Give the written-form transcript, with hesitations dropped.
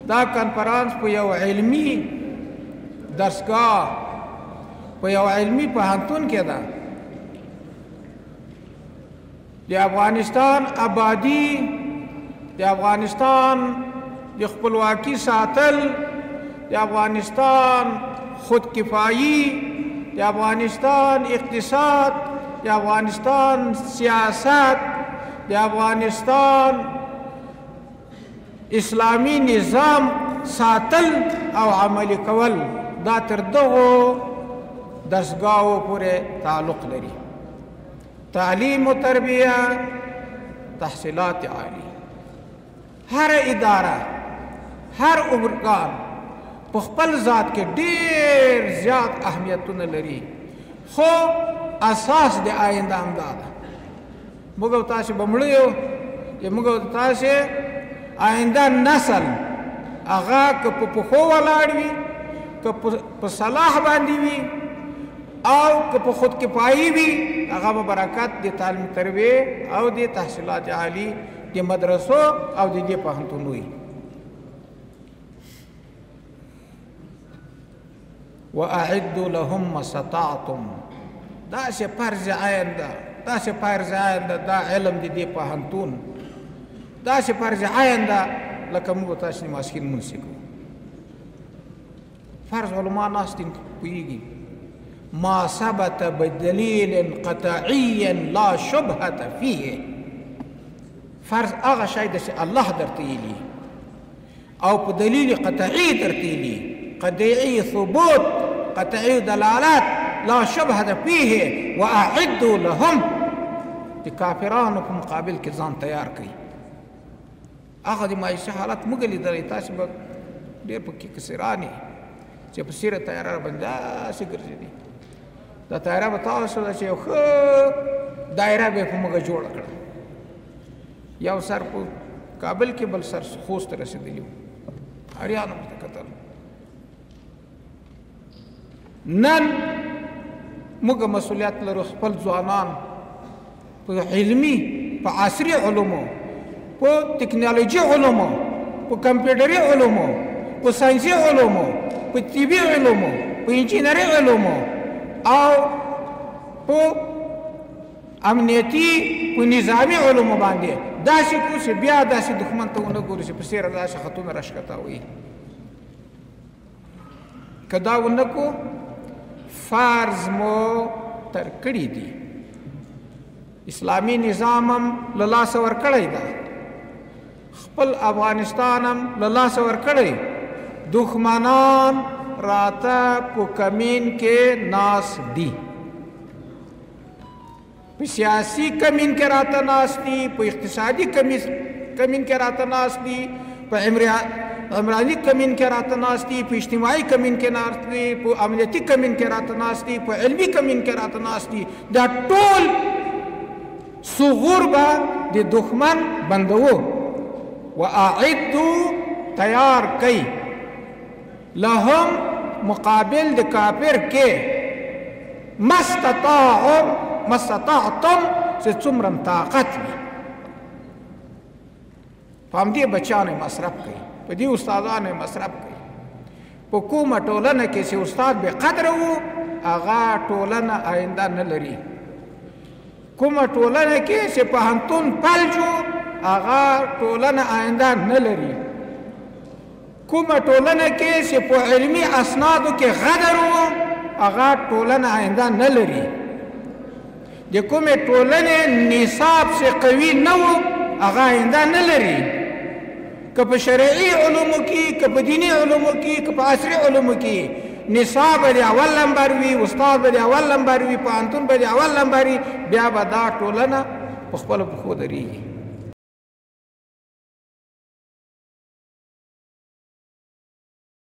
دا کنفرانس په یو علمي درسګاه، په یو علمي پوهنتون کې ده. د افغانستان آبادي، د افغانستان د خپلواکي ساتل، د افغانستان خودکفایي، د افغانستان اقتصاد، د افغانستان سیاست، د افغانستان اسلامي نظام ساتل او عملي کول، دا تر دغو درسګاوو پورې تعلق لري. تعلیم و تربیه، تحصیلات عالی، هر اداره، هر ارګان په خپل ذات کې ډېر زیات اهمیتونه لري، خو اساس د آینده همدا ده. موږ او تاسې به مړه یو، چې موږ او تاسې آینده نسل هغه که په پښو ولاړ وي، که په صلاح باندې وي، او که په خودکفایي وي، هغه به برکت د تعلیم تربیې او د تحصیلات عالي د مدرسو او د دې پوهنتونو وي. واعدوا لهم ما استطعتم، داسې فرض عین ده، داسې فرض عین ده، دا علم د دې پوهنتون داسې فرض عین ده لکه موږ تاسې د ماسپښین لمونځ چې کوو. فرض علما ناست دي، پوهېږي. ما ثبت بدلیل قطعي لا شبهة فيه، فرض هغه شی ده چې الله درته ویلي او په دلیل قطعي درته ویلي، قطعي ثبوت، قطعي دلالت، لا شبهة فيه. واعدوا لهم، د کافرانو په مقابل کې ځان تیار کړئ. هغه د معیشي حالت موږ لیدلی، تاسې به ډېر پکې کسران یئ چې په سیره طیاره باندې داسې ګرځېدي. دا طیاره به تاسو ده چې یو ښه دایره به یې په موږ جوړه کړه، یو سر په کابل کې، بل سر خوست ته رسېدلي وو، اریانو ورته کتل. نن موږ مسؤلیت لرو خپل ځوانان په علمي، په عصري علومو، په تکنالوژي علومو، په کمپیوټري علومو، په ساینسي علومو، په طبي علومو، په انجینري علومو او په امنیتي، په نظامي علومو باندې داسې کړو چې بیا داسې دښمن ته ونه ګورو چې په څېره داسې خطونه راښکته. که دا ونه کړو، فرض مو تر کړي دي، اسلامي نظام هم له لاسه ورکړی ده، خپل افغانستان هم له لاسه ورکړی، دښمنان راته په کمین کې ناس دي، په سیاسي کمین کې راته ناس دي، په اقتصادي کمین کې راته ناس دي، په عمراني کمین کې راته ناس دي، په اجتماعي کمین کې ناس دي، په امنیتي کمین کې راته ناس دي، په علمي کمین کې راته ناس دي. دا ټول ثغور به د دښمن بندوو. واعدوا، تیار کئ، لهم مقابل د کافر کې، ما استطاعتم، چې څومره طاقت وي، په همدې بچیانو یې مصرف کوي، په دې استادانو یې مصرف کوي. په کومه ټولنه کې چې استاد بې قدره وو، هغه ټولنه آینده نه لري. کومه ټولنه کې چې پوهنتون فلج و، هغه ټولنه آینده نه لري. کومه ټولنه کې چې په علمي اسنادو کې غدر و، هغه ټولنه آینده نه لري. د کومې ټولنې نصاب چې قوي نه و، هغه آینده نه لري. که په شرعي علومو کې، که په دیني علومو کې، که په عصري علومو کې، نصاب به د اول نمبر وي، استاد به د اول نمبر وي، پوهنتون به د اول نمبر وي، بیا به دا ټولنه په خپلو پښو درېږي.